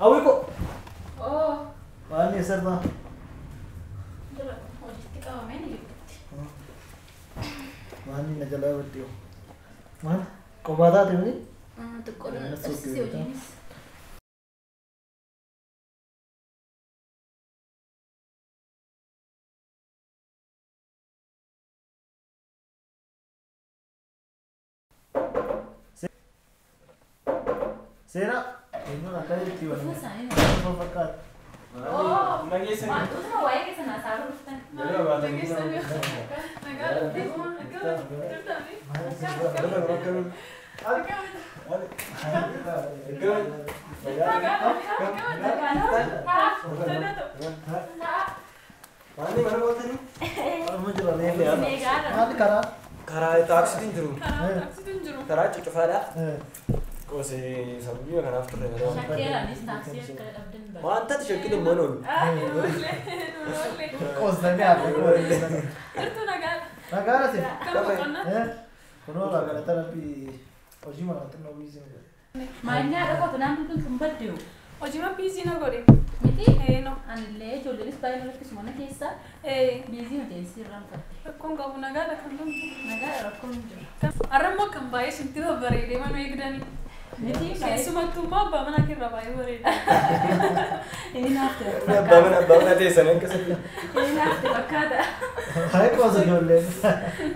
Hawwiko. Oo. Waan eessarraa? Dura hojiitti qabamee ni gidduutti. Waan na jalaa baddee. Waan kophaa taate miti? Xiqqoo na dhabsise hojiinis. Seenaa. Eenyuun akka itti Dhufuu waliin. isaanii. Dhufuu fakkaata. Oo. Nageessanii. Wantootuma waa'ee keessan haasa'aa dhuftan. Maali mana ooltanii? Amma jira reefu. Meegaadha. Maali karaa? Karaa taaksitiin jiru. Karaa cucufaadha. Qosee sababii kanaaf turre malee. Shakkeeraanis taaksii akka dhabdan bara. Wanta ati shakkitu immoo hin oolu. Qoosanii hafe qoosanii. Nagaadha si. Kunoo galata rabbii hojii mana xinnoo biizii nu godhe. Maayinni haadha kootu naan kun kun baddeewu. Hojii biizii na godhe. Miti? No. Anillee ijoolleenis baay'ee na rakkisu mana keessa. Biizii miti sirraan fadde. Rakkoon qabu nagaadha kan dhumtu. Nagaadha rakkoon hin jiru. Har'a immoo kan baay'ee isinitti babbareedee mana eegdanii. Miti baay'ee. Keessumattuu immoo abbaa manaa keerraa baay'ee bareeda. Inni naaf ta'e Abbaa fakkaata. mana abbaa mana teessanii akkasitti. Inni naaf ta'e fakkaata. Baay'ee qoosa ijoolleen.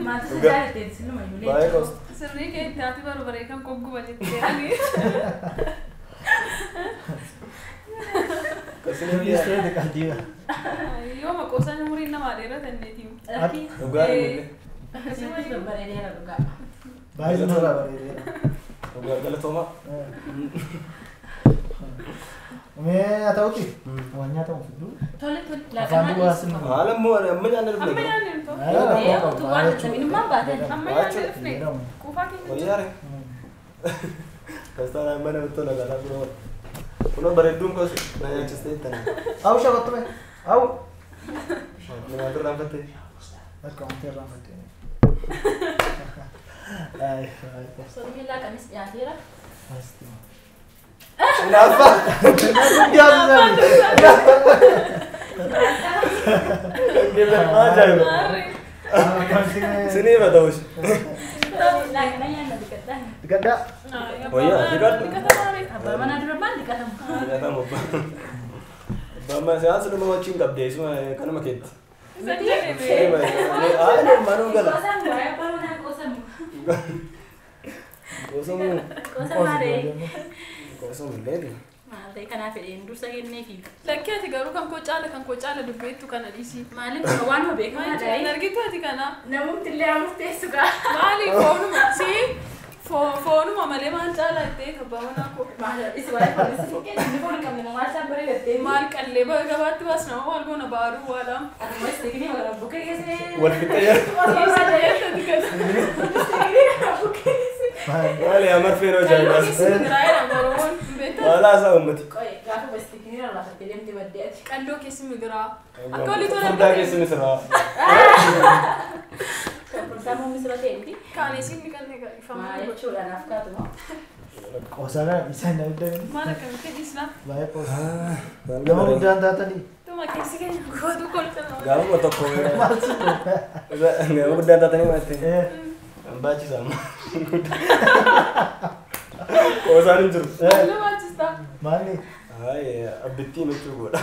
Maatii si Dhugaa. jaalatee sinuma iyyuu Baay'ee leenca. qoosta. Sirrii kee itti haati barbaree kan gogguba jetteerani. Akkasii Biizii ta'e qaldiidha. Yoo maqoosaan umuriin namaa dheeratanneetiim. Lakkii. Dhugaa illee. Isinitti babbareedeera dhugaa. Baay'ee nurraa bareedeera. Dhugaa galatoomaa. Mee haa ta'uti waan nyaatamu fiduu. Tole tole Afaan laaqanaa duwwaa dhiyeessu sin qaba. Haala immoo amma nyaanna Amma dhufne. nyaanne nu ta'u. Ee utuu waan dadhabinummaan baateen. Amma nyaanne dhufne. Quufaa keenya jiru. Wayyaare. Kastaan amma namatti tola galaa kunoo. Kunoo bareedduun koos na nyaachistee jettanii. Awu shabattume. Awu. Namaatu irraanfattee. Akka wanti irraanfattee. Ay, ay, Sormii laaqanis dhiyaateera. asti. Hinaaffaa. Ajaa'iba. Maarree. Siniif haa ta'us. Laaqana nyaanna dhiqadhaa. Digaddaa. Wayyaa, dhiqadhu. Abbaa manaa dura maal dhiqatamu? Nyaatamu abbaa. Abbaan mana siyaasa dhuma wajjin qabdee isuma kanuma keetti. Isa jedhee. Haa manuu gala. Qoosamu waa'ee abbaa manaa qoosamu. Qoosamu. Qoosa malee. Qoosamu illee. Maal ta'e kanaaf fedheen dursa kenneefi. Lakkii ati garuu kan koo caala kan koo caala dubbeettu kana dhiisii. Maaliif waan hoo Maal beekamaa jedhan ta'e? argitu ati kana? Namumti illee murteessu gaa. Maali foonuma si foonuma malee maal caala ittee abbaa manaa koo. Maal isi waa'ee foonii si kennu inni foon hin qabne maal isaan bareedattee? Maal qallee gabaatti baasna maal goona baaduu waadhaan. Akkuma istiikni magaalaa bukkee keessee. Wal fixee jira. Maali amar feeroo Qalloo ajaa'ibaa. keessi migiraa jedhama Oromoon hin beektan. Maal haasaa uummati. Qoye gaafa istiikni rarraafattee deemte baddee ati. Qalloo keessi migiraa. Akka walii tola Furdaa keessi misiraa. Furdaa moo misira ta'e miti? Kaan isin dhiqanne ifama. Maal jechuudha naaf kaatu moo? Qoosaa kana dhiisaa hin abidda. Maal akkamitti dhiisna? Baay'ee qoosaa. Nama guddaan taatanii. Tuma keessi keenya gootu kolfa nama. Gaafuma tokko. Maal si godha? Gaafa guddaan taatanii maatti. Baachisaa amma. Qoosaan hin jiru. Qalloo baachistaa. Maali? Hayi abbittii michuu godha.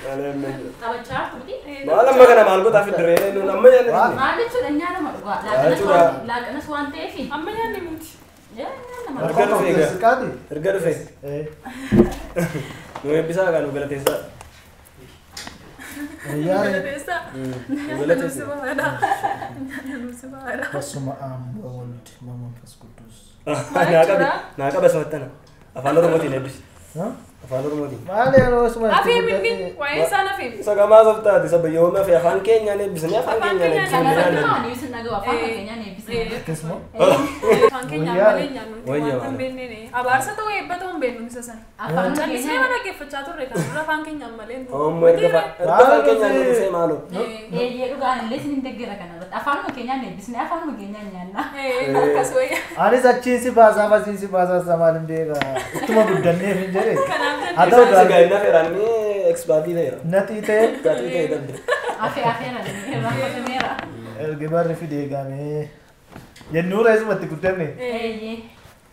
Maal amma hin jiru. Taphachaa jirtu miti? Maal amma kana maal godhaa fiddiree nuun amma nyaanna dhufne. Maal jechuudha nyaatama dhugaa. Jechuudha. Laaqanas waan ta'eef. Amma nyaanne miti. Nyaatama. Erga dhufe egaa. Siqaati? Erga dhufe. Nu eebbisaa kaa nu galateessaa. Wayyaare. Galateessaa. Nu galateessaa. Nuusi baadha. Nuusi baadha. በስመ አብ ወወልድ ወመንፈስ ቅዱስ። Naa qabe naa qaba sabattana. Afaan Oromootiin eebbisi. Afaan Oromootiin. Maal yeroo suma Afee minni waa'ee isaan afee. Sagamaa softaati saba yooma fi afaan keenyaan eebbisanii afaan keenyaan eebbisanii. Akkasuma. Afaan keenyaan malee nyaannu waan hin beekne. Abaarsa ta'uu eebba ta'uu hin beeknu isa sana. Callisnee mana dhaggeeffachaa turre kan dura afaan keenyaan malee. Ammoo erga afaan keenyaan nu dhufee maaloo. Eeyyee dhugaan illee isin hin deeggara kanarratti. Afaanuma keenyaan eebbisnee afaanuma keenyaan nyaanna. Akkas wayya. Anis achiin si baasaa asiin si baasaa maal hin beekaa. Ittuma guddanneef hin jedhe. Haa ta'u gaa'ela feeraanii ekspaartii ta'eera. Natii ta'e. Gaatii ta'e dabde. Afee afeera irraanfatameera. Ergi barri fidee gaamee jennuura isumatti guddanne.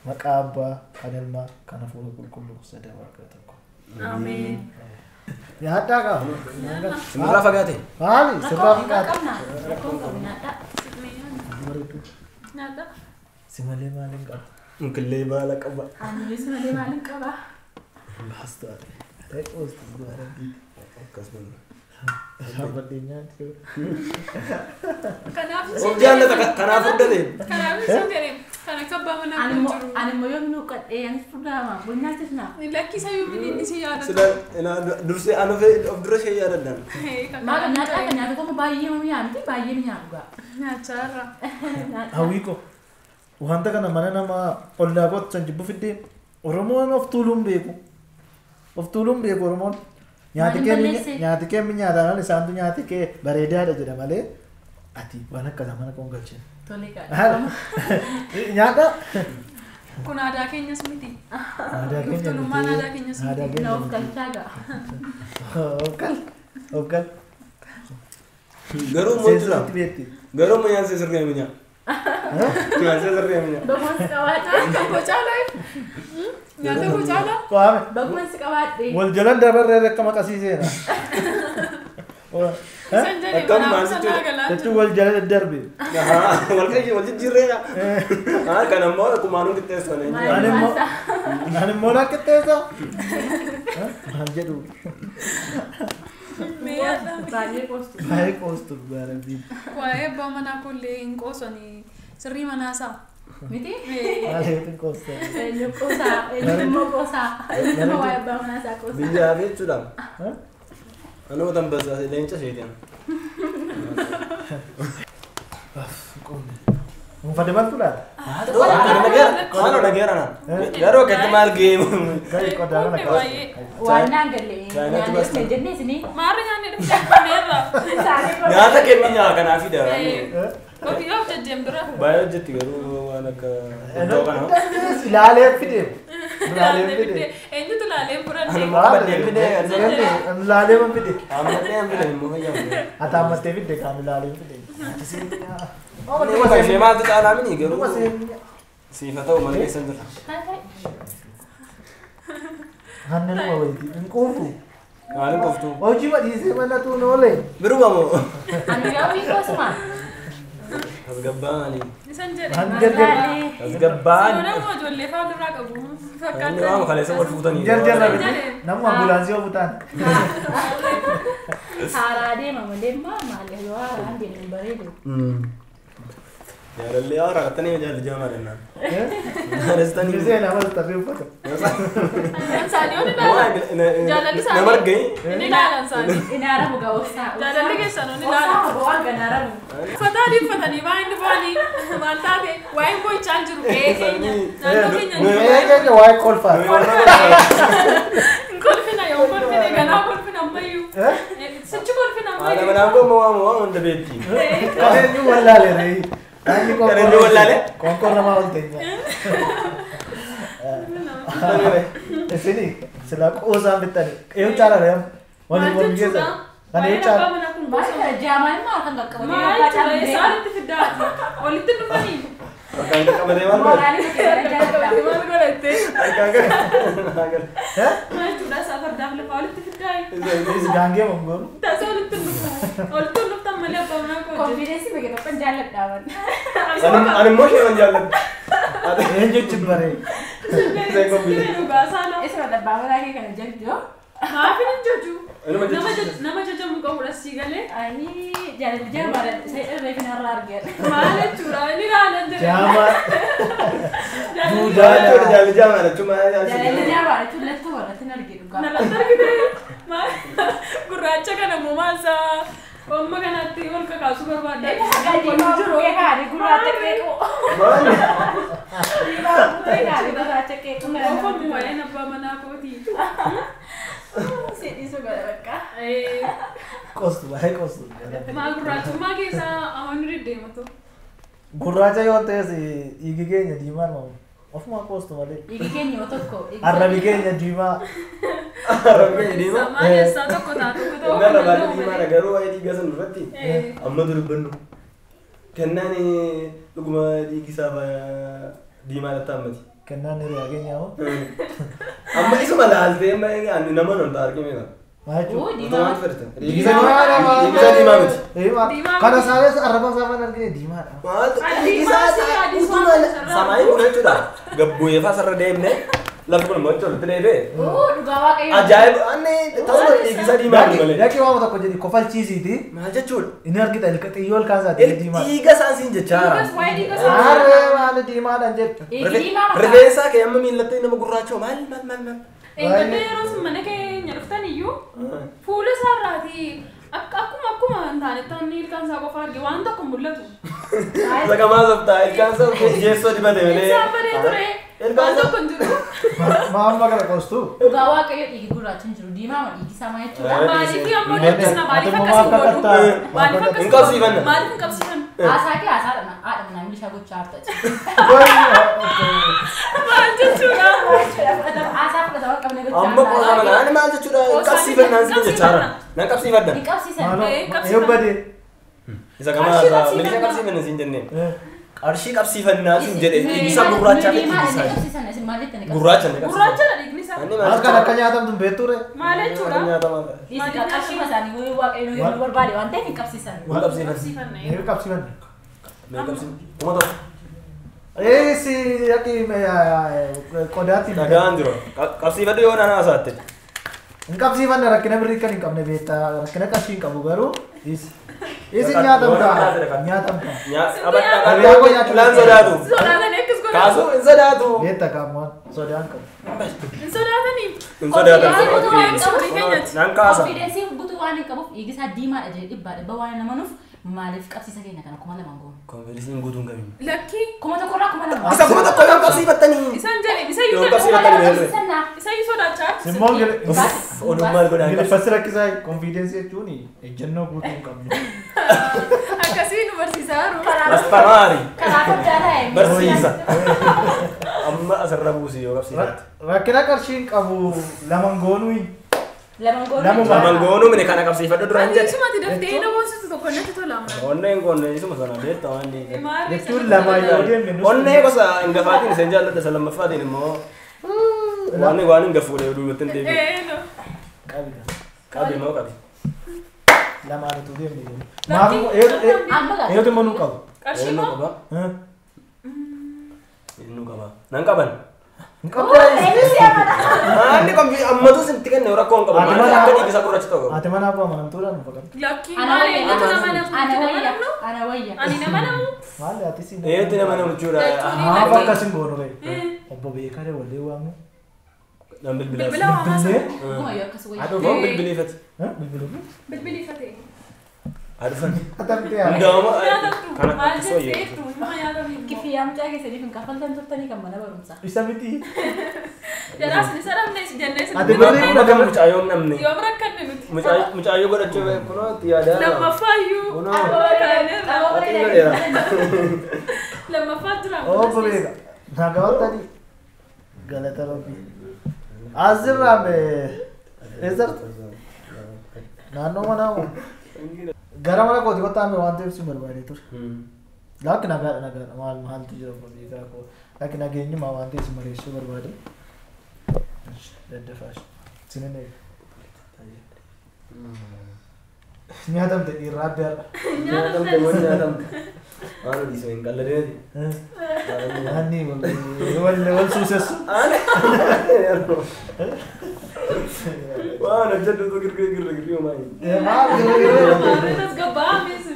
Maqaa abbaa kan ilmaa kan hafuura qulqulluu sada waaqa tokko. Ameen. Nyaadhaa qaba. Sirraa fagaate. Maali sirraa fagaate. Rakkoon qabu nyaadhaa. Nyaadhaa. Si malee maaliin qaba? Nkillee baala qaba. Ani si malee maaliin qaba? Basta. Ta'e qoostu gaarii. Akkasuma. Dhaabbatee nyaatu. Kanaaf Of jaallata kanaaf furdate. Kanaaf isin jedhee kan akka abbaa manaa kun jiru. Ani immoo yoom nu qadhee anis furdaama bunyaattis naa. Lakkisa yoom inni si yaadatu. Sila dursee ani of dura ishee yaadadhaan. Maal nyaata kan nyaata tokko baay'ee mi'aa miti baay'ee mi'aa dhugaa. Nyaachaa irra. Hawwii koo wanta kana mana nama ollaa kootti san jibbu fiddee Oromoon of tuuluun beeku. Of tuuluun beeku Oromoon. Nyaati kee nyaataan isaantu nyaati kee bareedaadha jedha malee ati waan akkasii mana koon galchine. Tole kaadha. Nyaata. Kun aadaa keenyas miti. Aadaa keenya Tuulummaan aadaa keenyas miti. Na of galchaa ga'a. Of gal. Of gal. Garuu immoo jira. Garuu immoo nyaansa sirrii mi'a. Nyaansa sirrii mi'a. Bagumas qabaadhe. Nyaata koo caalaa. Nyaata koo caalaa. Qaame. Bagumas qabaadhe. Wal jalan dabarree akka maqasiiseera. Isan jedhee mana sanaa galaa. Jechuun wal jala daddarbe. Wal keessa wal jijjiirreedha. Kan ammoo kumaanuu qixxeessan. Ani immoo na qixxeessa. Maal jedhu. Baay'ee qoostu. Baay'ee qoostu gaara. Waa'ee abbaa manaa kollee hin qoosanii sirrii manaasaa. Miti? Maal hin qoosta? Eenyu qoosaa? Eenyu immoo qoosaa? Eenyu immoo waa'ee abbaa manaasaa qoosaa? Biyyaa fi jechuudha. Anuma tambasa leenca isheetiin. Muufate maaltu laata? Maaloo dhageera naan. Garuu akkatti maal geemu? Gadi qodaa kana kaasa. Waan naan galle nyaanni jennee isinii. Maarri nyaanni dhufeerra. Nyaata kenni nyaa kanaafidha. Ofii of jajjeen bira. Baay'ee hojjetti garuu waan akka iddoo kana. Ilaalee fide. Ilaalee fide. Eenyutu ilaalee fudhanne? Anuma fide. Ilaalee man fide. Ammallee an fide immoo fayyadamu. Ati ammattee fidde kaan ilaalee fide. Nama ishee maaltu caalaa mini garuu siifa ta'u mana keessa jira. Hannan nama wayitii hin quufu. Maal hin quuftu? Hojii badhiisee mallatoo noolee. Biruma moo? Ani gaafii qoosuma. Tasgabbaani. Isan jedhe. Tasgabbaani. Nama ijoollee fa'aa ofirraa qabu. Inni waan kaleessa wal fuutanii. Jarjarra miti. Namni ambulaansii oofu ta'an. Haaraa deema malee maal yoo haaraan deemu bareedu. Jaalallee haaraa qattanii jaalli jamaa jennaan. Inni seenaa mas tarree uffata. Isaanii yoo ilaalan. Jaalalli isaanii. Nama arganii. Inni ilaalan isaanii. Inni arabu gaa obsaa. Jaalalli keessan inni ilaalan. Obsaa bo'aan kan arabu. Uffata adii uffatanii waan inni ba'anii maal taate waa'een boo'ichaa hin jiru qe'ee keenya. Naannoo keenya hin jiru. Qe'ee keenya waa'ee kolfaa. Hin kolfina yoo kolfine ganaa kolfina ammayyuu. Sichi kolfina ammayyuu. Haadha manaan koo immoo waan waan hunda beekti. Kan eenyu wallaalee ree. Kan eenyu wallaalee? Qoonqoo namaa ol teenya. Isini sila qoosaan bittani. Eenyu caalaa reem? Waliin wal geessa. Kan eenyu caalaa? Maal jaamaan maal kan qaqqabatee Maal jechuudha isaanitti fiddaati. Walitti dhufanii. Harkaan qaqqabatee maal godhe? Maal godhatte? Harkaan qaqqabatee. Maal jechuudha isaa fardaaf lafa walitti fiddaayi. Gaangee mongoon. Taasisa walitti dhufu. Walitti dhuftan malee abbaa manaa koo hojjetu. Konfiidensii beekee tokko jaalladha waan. Ani immoo ishee jaalladha. Eenyu jechuun baree. Isuma abbaa manaa kee kana jajjoo. Maaf hin jajju? Nama jajamu qabudha sii galee. Ani jaalalli jaamaadha isa irree kanarraa argee. Maal jechuudha inni ilaalan jedhe. Jaamaa. Duudaa jechuudha jaalalli jaamaadha jechuun maal Jaalalli jaamaadha jechuun lattoo irratti hin arginu. Dhugaa. Nalatti argite maal gurraacha kana immoo maal isaa amma kanatti ol kakaasuu barbaadda. Diimaa bukkee kaadhi gurraacha qeequu. Maal? Diimaa bukkee kaadhi gurraacha qeequu. Ofamu waa'een abbaa manaa kooti. Si dhiisu godha bakka. Qostu baay'ee qostu. Maal gurraachummaa keessaa amanni deddeematu. Gurraacha yoo ta'es dhiigi keenya diimaa mamu. Ofuma qostu malee. Dhiigi keenya yoo tokko. Arrabi keenya diimaa. Arrabi keenya diimaa? Maal eessaa tokko ta'a tokko ta'uu Inni arrabaa diimaadha garuu waa'ee dhiigaa sana irratti amma dubbannu. Kennaan dhuguma dhiigi isaa diimaadha ammati. Kennaan hiriyaa keenya hoo? Amma isuma laaltee amma nama non ta'a argime qaba. Maal jechuudha? Diimaa. Dhiigi isaa diimaa miti. Diimaa. Kana isaanis arraba isaa mana argine diimaadha. Maaltu dhiigi isaa utuma samaayii kun jechuudha. Gabbu'ee fa'aa sarara deemnee lafa kun immoo jechuudha deebee. Dhugaa waaqayyo. Ajaa'iba anni tasuma dhiigi isaa diimaa miti malee. Dhaqii waama tokko jedhi kofalchiisiiti. Maal jechuudha? Inni argita xiyyoo ilkaan isaatii diimaa. Dhiiga isaan siin jechaa jira. Harree maali diimaadhaan jedhu. Rifeensa kee amma miillatti nama gurraacha maal maal maal maal. Eeggadda yeroo sun mana keenya dhuftan iyyuu fuula isaarraati akkuma hin taanetti inni ilkaan isaa qofa arge waan tokko mul'atu. Sakamaa sabtaa ilkaan isaa geessoo dibate malee. Isaan badee ture waan tokko hin jiru. Maal kana qostu? Dhugaa waaqayyo dhiigi gurraacha hin jiru diimaa ma dhiigi isaa maal jechuudha? Maaliif ammoo dubbisna maaliif akkas hin godhu? Maaliif akkas hin qabsiifanna? Maaliif hin qabsiifanna? Haasaa kee haasaadha haadha manaa milishaa gochaa hartati. Maal jechuudha? Haasaa fudhatama qabne gochaa. Amma qoosa mana ani maal jechuudha qabsiifannaan siin jechaa jira. Nan qabsiifadha. Hin qabsiisan. Yoo badee. Isa kama haasaa milishaa qabsiifanna siin jennee. Qarshii qabsiifannaa siin jedhe dhiigi isaa gurraachaa fi dhiigi isaa. Gurraacha ni qabsiisan. Gurraacha dhiigni isaa. Maal kan akka nyaatamtu beektu ree? Maal jechuudha? Qarshii isaanii waaqayyoon yoo barbaade waan ta'eef hin qabsiisan. Hin qabsiifanne. Hin qabsiifanne. Mee qabsiifanne. Kuma tokko. Eessi yakki qodaatti. Dhagaan jiru. Qabsiifadhu yoo naan haasaatte. Hin qabsiifanne rakkina birrii kan hin qabne beektaa rakkina qarshii hin qabu garuu Isin nyaatamta. Nyaatamta. Laan sodaatu. Sodaatanii akkas godhatu. Kaasuu hin sodaatu. Beektaa qaamaan sodaan qabu. Hin sodaatanii. Hin sodaatan. Nan kaasa. Konfiidensii guutuu waan hin qabuuf dhiigi isaa diimaadha jedhee dhibbaa dhibba waan hin amanuuf maaliif qabsiisa keenya kana 2000 goonu? Konfiidensiin guutuu hin qabin. Lakkii. 1000 irraa 2000. Isa 1000 yoo qabsiifattanii. Isaan jedhe isa iyyuu Yoo qabsiifattanii. Isa iyyuu sodaachaa. Simmoon Oduun maal godhaa? Gilfassi rakkisaa konfiidensii jechuun ejjennoo guutuu hin qabnu. Akkasii nu barsiisaa jiru. Astamaari. Karaa foddaa ta'e. Barsiisa. Amma asirra buusi yoo qabsiifatte. Rakkina qarshii hin qabu laman goonuyi. Laman goonuu. Laman goonuu mini kana qabsiifadhu duraan jedhe. Isumatti daftee na boonsitu tokko natti tola. Onnee hin goonne isuma sana beektaa waan ni. Jechuun lama yoo deemne nus. Onnee gosa hangafatiin isheen jaalladha isa lammaffaatiin immoo waan waan hin gafuudhe duubatti hin deebi'u. Qabi. Qabi moo qabi. Lamaan utuu deemne deemne. Maaf eeyyatu immoo nu qabu. Qarshii moo? Qaba. Inni qaba. Nan qaban. Hin qabu. Maalli qambi ammatu sintti kenne rakkoo hin qabu. Maal akka dhiigi isaa gurraacha ta'u qabu. Ati mana abbaa amanamtuudha nu fakkaata. Lakkii maal eenyutu nama namu? Ana wayya. Ana wayya. Ani nama namu? Maal ati si. Eenyutu nama namu jechuudha. Maaf akkas hin goonu ree. Obbo Beekaree wallee waamnu. Nan bilbilaa. Bilbila waamaa sana. Dhuguma yoo akkas wayya. Aduu bilbileeffate. Bilbiluu. Bilbileeffate. Adufan. Atamtee haa. Hundaa'uma Nyaatamtu. kana Maal akkasoo jettee yoo. nama nyaatamtu. Kifiyyaa mucaa keessaniif hin kaffaltan turtanii kan mana barumsaa. Isa miti. Jaraas ni sadamne jennee si Ati dubbanne. birrii Amma kan mucaayyoo hin dhabne. Yoom rakkanne nuti. Mucaayyoo godhachuu kunoo itti yaadaa. Lammaffaa iyyuu. Kunoo. Lammaffaa jira. Obbo Beeka. Nagaa ooltanii. Galata Rabbii. Asirraa mee eessartu? Naannoo manaa moo? Gara mana kooti kottaa mee waan ta'eef si barbaadee ture. Lakki nagaadha nagaadha maal maaltu jira obbo Beekaa koo. Lakki nageenyumaa waan ta'eef si mareessuu barbaade. Daddafaash. Sinin eega. Nyaatamte dhiirraa adda har'a. Nyaatamte moo nyaatamte? Waan hojii hin qalladeeti. Naanni wal wal suusessu. Waan hojjedhutu girgir girgir homaa hin. Maal Tasgabbaa meesi.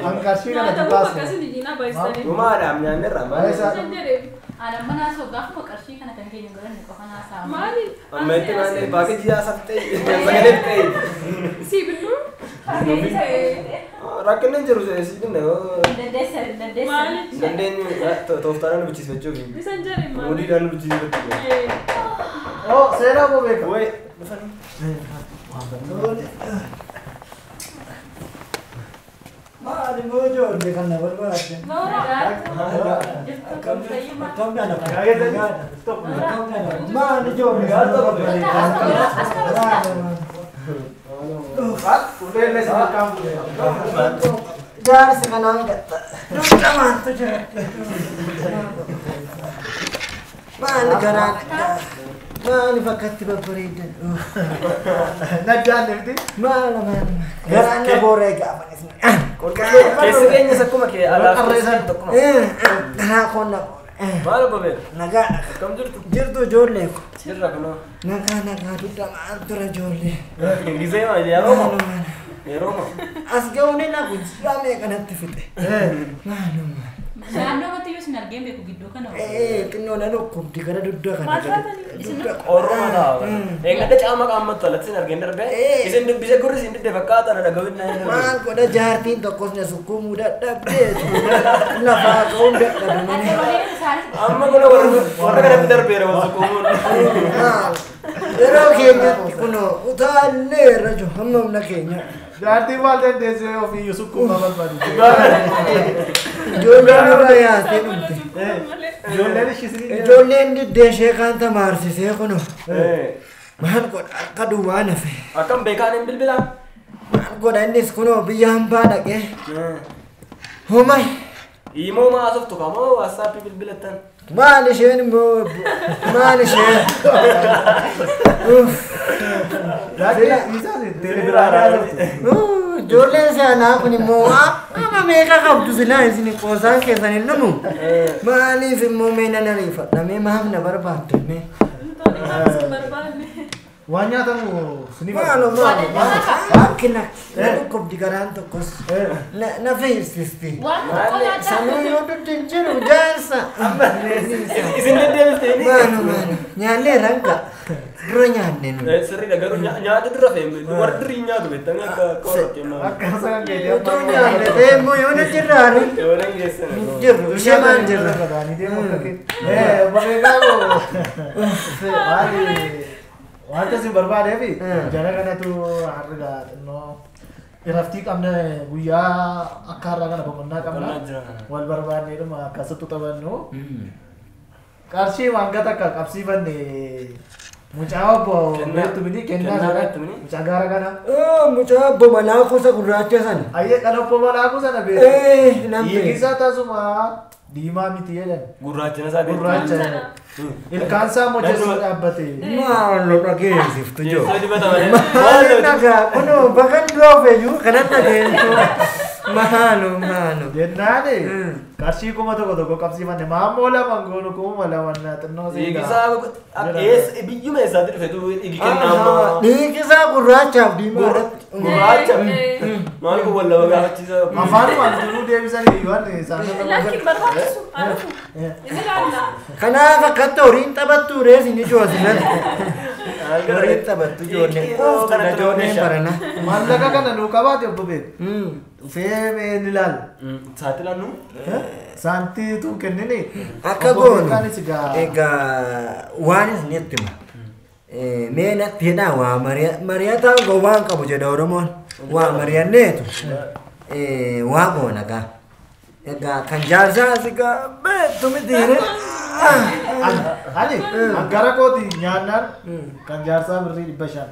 An qarshii kana Nyaatamuu baasne. akkasii ni jiinaa baay'isanii. Dhumaadhaaf nyaannerraa maal Maal isaa? San jedhee. Ana mana soo gaafuma qarshii kana kan keenya godhanne qofa naasaa. Maali? Amma itti maal paakeejii haasaf ta'e sagalee ta'e. Si binnuu? Rakkinni hin jiru si binna. Dandeessa dandeessa. Maali? Dandeenyu tooftaadhaan nu bichisiifachuuf. Isan jedhe maali? Mudiidhaan nu bichisiifachuuf. Oh, seera koo beeka. Wayi dhufanii. Maali immoo ijoollee kana barbaadde? Maali ijoollee kana barbaadde? Jaarsi kanaan gatta. Dugda maaltu jira? Maali garaan? Maali bakkatti babbareedan? Najjaan miti. Maali maali? Garaan na booree gaafa isin. Keessa keenyas akkuma kee alaaf Qarreessan. tokkuma. Garaa koon na booree. Maal obbo Beeka? Nagaa Akkam jirtu? jirtu ijoollee ko. Jirra kunoo. Nagaa nagaa dugda maal tura ijoollee. Gisee maal yeroo moo? Yeroo moo? As ga'uun na guddaa kanatti fixe. Maaluma. Naannoo matti yoo isin argeen beeku gidduu kana. Xinnoo na dhukkubdi gara dugda kana. Maal taatanii? Qorruma ta'a. Eeggadda caama qaammattu alatti isin argeen darbee isin dubbise gurri isin didde fakkaata na dhaga'uun na hin darbe. Maal godha jaartiin tokkos na sukkuumuu dadhabdee lafaa ka'uun dadhabe malee. Amma kun warra kanatti darbeera wal sukkuumuun. Maal yeroo keenyatti kunoo utaallee irra jiru hamma humna keenya. Jaartiin maal dandeessee ofii sukkuuma barbaadu. Ijoolleen irra yaasee dhumte. Ijoolleen ishii Ijoolleen diddee ishee kaan tamaarsisee kunoo maal godha akka duwwaa nafe. Akkam beekaan hin bilbilaa? Maal godha innis kunoo biyya hambaa dhaqee. Humay Imoo maa haasoftu kamoo waatsaappii bilbilattan? Maal isheen immoo maal isheen? Ijoolleen saanaa kun immoo amma meeqa qabdu silaa isin qoosaan keessan hin dhumu. Maaliif immoo mee nan ariifadha mee maaf na barbaadde mee? Waan nyaatamu sini Maalo maalo rakkina na dhukkubdi garaan tokkos na feesisti. Waan tokko nyaata. Sanuu yoo duddi hin jiru jaarsa. Isin deddeebistee? Maalo maalo nyaannee ranka dura nyaanne nu. Sirriidha garuu nyaata dura fe'ame warri durii nyaatu beektanii akka akka warra kennan. Akka isaan keetii Utuu nyaanne ta'e immoo yoo na jirraani. Yoo nan geessan. Jirru ishee maal jirra. Wanta isin barbaadeef jara kanatu har'a xinnoo irraftii qabna guyyaa akka har'aa kana boqonnaa qabna wal barbaanneedhuma akkasittu taphannu qarshii waan gata akka qabsiifanne mucaa obbo beektu miti kennaa sana mucaa gaara kana. Mucaa obbo Malaakuu isa gurraacha sana. Ayyee kan obbo Malaakuu sana beektu. Dhiigisaa tasuma diimaa miti jedhan. Gurraachina isaa beektu. Gurraacha. Ilkaan isaa mochessu dhaabbate. Maalo dhageessiftu jiru. Jeessoo dibata malee. Maali dhagaa kunoo bakan dhoofeyyuu kanan dhageessu. Maalo maalo. Jennaan qarshii 1000 qabsiifanne maammoo lama goonu 2000 xinnoo seenaa. Dhiigisaa biyyuma eessaatti dhufetu dhiigi kennaa amma. Dhiigisaa gurraachaaf diimaadha. Gurraacha. Maal kun wal lama gaafachiisa. Afaanuma duruu deebisanii waan isaan. Lakki barbaachisu anufu. Inni ilaalla. Kanaaf akkatti horiin taphattu rees inni joosinan. Horiin taphattu ijoolleen quuftuudha ijoolleen barana. Maallaqa kana nuu qabaate obbo Beeku. Dhufee mee ni ilaalla. Saaxilaan nu? Saantii tun kennini. Akka goonu egaa waan isinitti hima. Mee natti hidhaa waa mari'ataan gowwaan qabu jedha Oromoon. Waa mari'anneetu waa goona gaa. Egaa kan jaarsaas egaa beektu miti. Ani gara kooti nyaannaan kan jaarsaa birrii 500.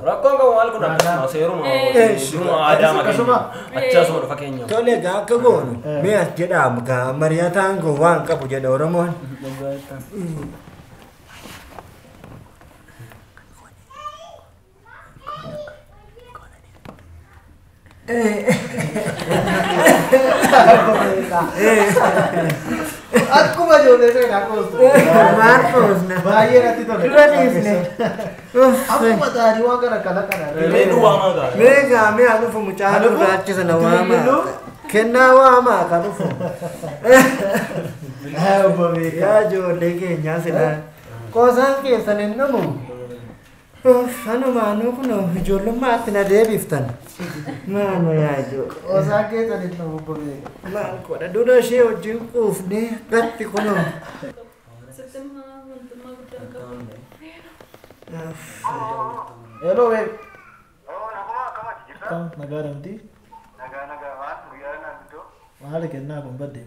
Rakkoon qabu maal kun akkasuma seeruma duruma aadaa Akkasuma. Achasuma dhufa keenya. Tole egaa akka goonu mee as jedhaa gaa mari'ataan gowwaan qabu jedha Oromoon. Akkuma ijoollee seenaa qoostu. Maal qoosna? Baay'ee natti tole. Dura dhiifne. Akkuma taa'anii waan kana kana kana. Mee nu waamaa gaa. Mee gaa mee haa dhufu mucaa gurraacha sana waamaa. Kennaa waamaa ka dhufu. Obbo Beekaa. Yaa ijoollee keenyaa silaa. Qoosaan keessan hin dhumu. Anumaanuu kunoo ijoollummaatti na deebiftan. Maano yaa ijoollee. Qoosaan keessan hin dhumu obbo Beekaa. Maal godha dura ishee wajjin quufnee gatti kunoo. Sittimmaa wantummaa guddaa qabu. Hello Beek. Akkam nagaa damti? Maali kennaa kun badde?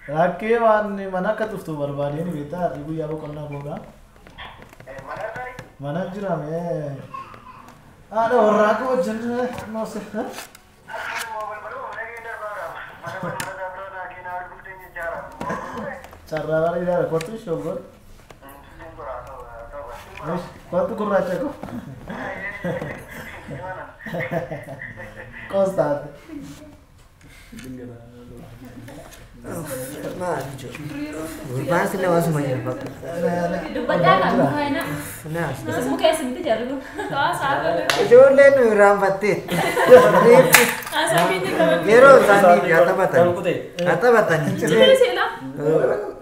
Rakkee waan mana akka tuftu barbaadeen beektaa har'i guyyaa boqonnaa booda. Mana jira mee. Haadha warraa koo wajjin noose. Carraa bareedaadha kottu shoggoon. Kottu gurraacha koo. Qostaate. Maal ijoollee. Gurbaan sila waasuma jiru bakka. Dubbaddaa kan mukaayina. Naas. Isin mukeessa miti jarri kun. Haasaa Ijoolleen nu irraanfatteetti. haasaa keenya qaban. Yeroo isaanii haa taphatan. Kan kutee. Haa taphatan. Cilee seenaa.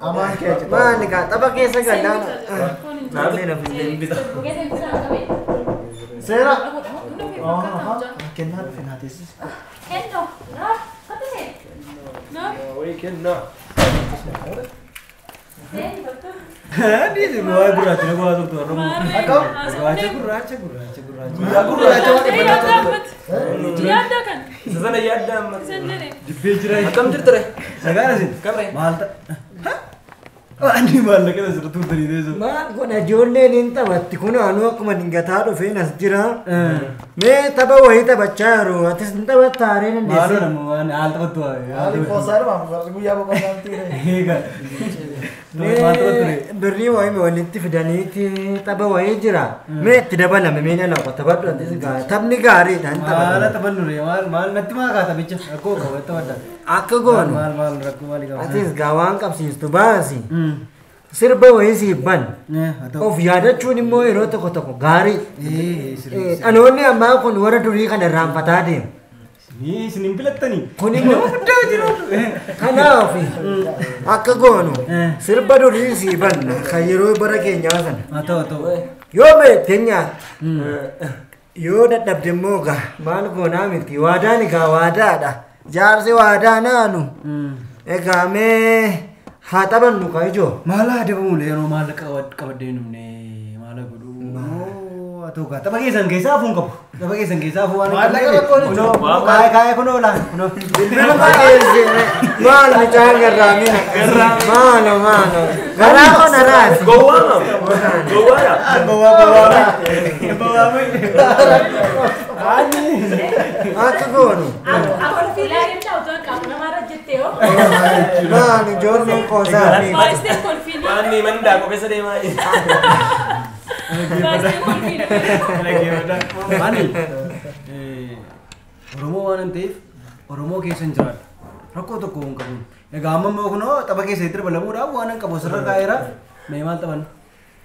Amaan kee achi. Maali kaa tapha keessa gallaan. Rakkoon hin jiru. Namni na fidee. Mukeessa miti sana qabee. Seera. Hunda fi fakkaata mucaan. Kennaa dhufe naa teessisi. Kennoo. Naaf. Kottu see. Naaf. Wayii kennaa. Seen kottu. Dhiisi waa'ee gurraacha na go'aa turtu har'a. Maarree. Akkam? Gurraacha gurraacha gurraacha gurraacha. Guyyaa gurraacha waan Yaaddaa dhibba ammatti. Yaaddaa kan. Isa sana yaadda amma. Isan jedhe. Dibbee jira. Akkam jirtu re? Nagaan isin. Kamre? Maal ta'a? Ani maallaqa kana sirriitti turtanii teessu. Maal godha ijoolleen hin taphatti kun anuu akkuma dingataa dhufeen as jira. Mee tapha wayii taphachaa jiru atis hin taphattaa haree Maaloo dandeessee. nama waan haal taphattu Haali qoosaa dhumaaf warri guyyaa boqonnaa miti. Eega. Maal taphattu Mee birrii wayii walitti fidaniiti tapha wayii jira. Mee itti dabalame mee na lafa taphadhu atis gaarii taphni gaariidha hin Maal taphatan. taphannu ree maal maal natti maa kaa taphicha rakkoo qaba taphadha. Akka goonu Maal maal rakkoo maalii qaba? atis gaa waan qabsiistu baasi. Sirba wayii siif ban. Haa ta'u. Of yaadachuun immoo yeroo tokko tokko gaarii. Ee sirrii. Dhaloonni ammaa kun warra durii kana irraanfataa deemu. Isin hin filattanii. Kun immoo Guddaa jiru. kanaaf akka goonu sirba durii sii banna kan yeroo bara keenyaa sana. Haa ta'u haa ta'u. Yoo beekte nyaata. Yoo dadhabde immoo gaa maal goonaa miti waadaan egaa waadaadha. Jaarsi waadaa naanu. Egaa mee haa taphannu kaa ijoo. Maal haa dabamu yeroo maallaqa qabaddee hin dhumne maal haa godhu? Haa ta'u gaa tapha keessan keessaa hafuun qabu. Tapha keessan keessaa hafuu waan hin Maallaqa qabneef. rakkoon hin jiru. Kunoo kaayee kaayee kunoo laa kunoo. Bilbiluma keessi maal mucaan garraamiin akkasii maalo maalo garaa koo na raasi. Gowwaa maam. Gowwaadha. Gowwaa gowwaa. Gowwaa. Akka goonu Akka ilaalimta otoo qaama namaarra jettee hoo. maal ijoolleen qoosaa fi Baay'istee kolfiin. Waan ni mandaa qopheessa deemaa. Baay'istee kolfiin. Ani Oromoo waan hin ta'eef Oromoo keessa hin jiraadha. Rakkoo tokko hin qabu. Egaa amma immoo kunoo tapha keessa itti dabalamuudhaaf waan hin qabu asirra kaa'eera. Mee maal taphannu?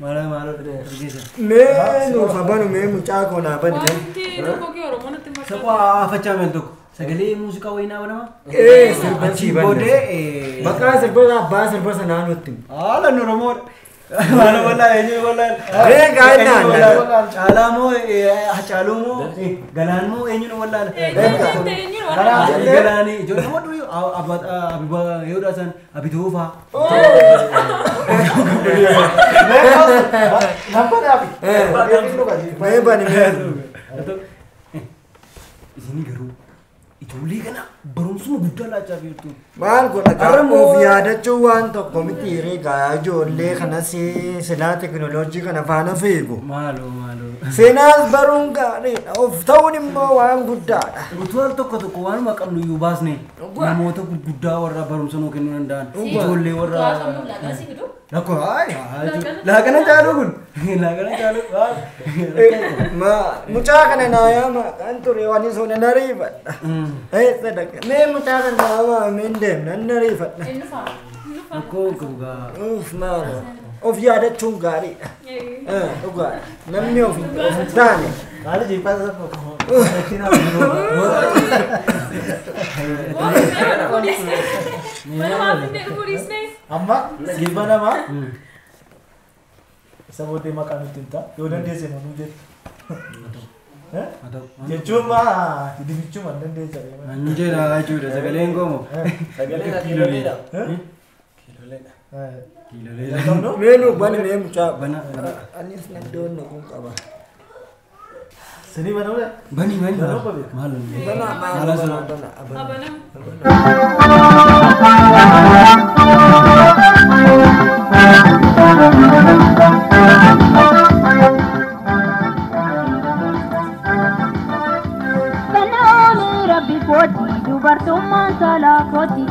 Maal maal tapha keessa? mee nuuf habanu mee mucaa koo naa bani. Wanti tokko kee Oromoo natti hin fakkaatu. Saqaa afachaa meel tokko. Sagalee muuziqaa wayii naa banama. Ee sirba sii banna. Booddee Maqaa sirba abbaa sirba sanaa nutti. haala nu Oromoodha. Maal wallaa eenyu wallaa. Mee gaa'ellaan Caalaa moo Hacaaluu moo Galaan moo eenyu nu wallaala? Eenyuun eenyuun warra Galaanii ijoollee nama durii Abibaa yeroodhaa san Abituu fa'aa. Nama dhaabi. Mee bani mee. Isin garuu ijoollee kana barumsuma guddaa laachaa jirtu. Maal godha Har'a immoo- of yaadachuu waan tokko miti herreegaa ijoollee kanas silaa teekinooloojii kana faana fiigu. Maaloo maaloo. Seenaas baruun gaariidha. Of ta'uun immoo waan guddaadha. Utuu al tokko tokko waanuma qabnu iyyuu baasne namoota gurguddaa warra barumsa nuu kennuu danda'an ijoollee warra. Rakkoo laaqana caaluu kun laaqana caaluu. Ma mucaa kana naa yaama kan ture waan sun nan ariifadha. Sadaka mee mucaa kana naa yaama mee hin deemne nan ariifadha. Rakkoo qabu gaa. Uff maaloo of yaadachuun gaariidha. Dhugaadha. Namni of hin taane Maali jiifaa isa amma jibba namaa isa booddee maqaa nutti himta yoo dandeesse manuu jettu. Jechuun maa dibichuma hin dandeessa. An jedha jechuudha sagaleen goomo. Sagaleen kiiloleedha. Kiiloleedha. Kiiloleedha. Mee nu bani mee mucaa. Bana. Anis naddoon kun qaba. Sini banuudha? Bani bani. Banuu qabe. Maal Bana maal bana bana Abana. Dubartummaan saalaa kooti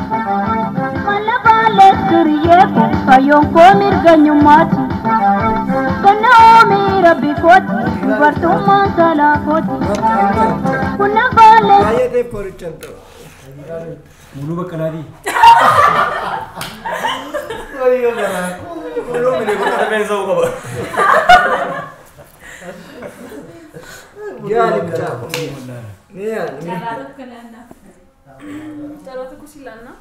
mala baalee suriyyee kun fayyoon koo mirganyummaati. Kana oomii rabbi kooti dubartummaan saalaa kooti kuna baalee. Baay'ee ta'e qorichaan ta'u. Muluu Baqqalaatii. Muluu mini kun rifeensa qaba. Yaali mucaa. Mee yaali. Carraa tokko laannaa. Carraa tokko si laannaa.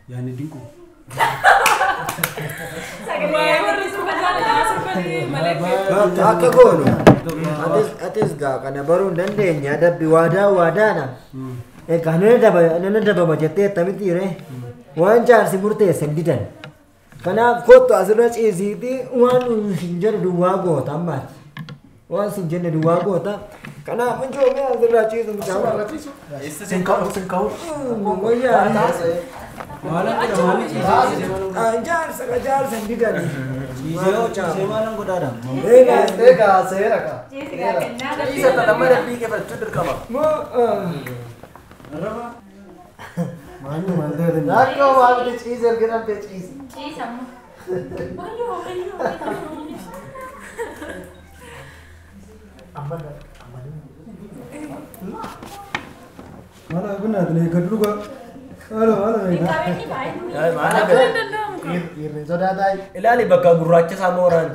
Yaani dinquu. Waa'ee warri sirba jaallataa sirbanii malee. Akka goonu. Atis gaa kana baruu hin dandeenye adabbi waadaa waadaadha. Egaa nana dabama jettee attamitti ree waan jaarsi murteesse hin didan. Kanaaf kottu asirra ciisiitii waan hin jedhu duwwaa goota ammaati. Waan sin jenne duwwaa goota. Kanaaf injoomee asirra ciisu mucaa. Sin ka'u sin ka'u. Wayyaa. Maal Jaarsa ka jaarsa hin didan. Ciisee maalan godhaadha? Egaa seera ka. Isa tatama dhabbii kee fudhachuu dirqama. Moo. Maanni maal ta'e? Rakkoo waaqni ciise erga dhabdee ciise. Ciisa amma. Wayyoo wayyoo. Amma amma. Maal kun naatne eeggadhu dhugaa. Maal maal eegaa. Qabeenyi baay'ee. Maal Akka hin danda'amu kan. Dhiirri sodaataa. Ilaali bakka gurraacha isaa mooraan.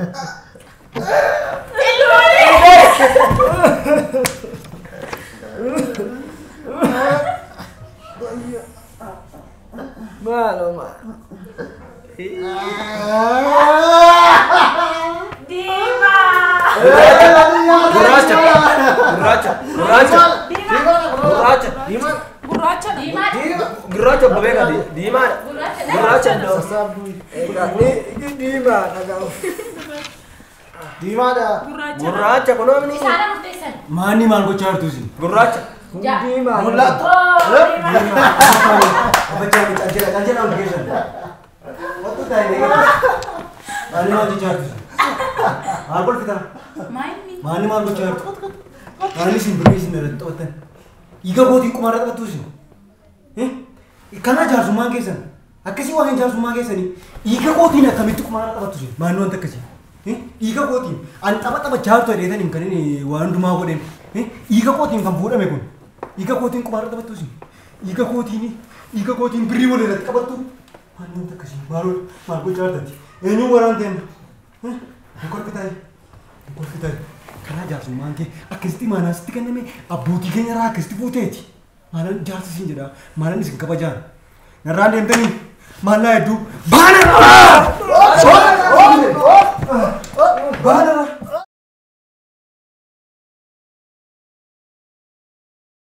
Maaloo maal. Diimaa. Gurraacha. Gurraacha. Gurraacha. Gurraacha. Gurraacha. Diimaa. Gurraacha obbo Beekaa diimaadha. Gurraacha. Gurraacha. Egaa ni diimaa dhagaa. Diimaadha. Gurraacha. Gurraacha kunoomni. Isaan murteessan. Maanni maal gochaa jirtu isin? Gurraacha. Kun diimaa. Mul'atu. Abachaa miti ajjera ajjera ol geessan. Wattu taa'ee eegaa. Maanni maal gochaa jirtu isin? Maal kolfitaa? Maayini. Maanni maal gochaa jirtu? Maanni isin birrii isin irratti taphattan? Dhiiga kootiin qumaarra taphattu isin? Kana jaarsummaan keessan akkasii waan jaarsummaa keessanii dhiiga kootiin akkamitti qumaarra taphattu isin? Maanni wanta akkasii? Dhiiga kootiin an tapha taphachaa jirtu jedheetaniin kan inni waan hundumaa godheen dhiiga kootiin kan fuudhame kun dhiiga kootiin qumaarra taphattu isin? Dhiiga kootiin birrii wal irratti qabattu maanni wanta akkasii maal maal gochaa jirtatti? Eenyuun waraan ta'een? Hin kolfitaa? Hin kolfitaa? Karaa jaarsummaan kee akkasitti maanaa sitti kenname abbootii keenya irraa akkasitti fuuteeti. Maalan jaarsi siin jedha maalan isin kabajaan. Narraan deemtanii maallaa hedduu baana!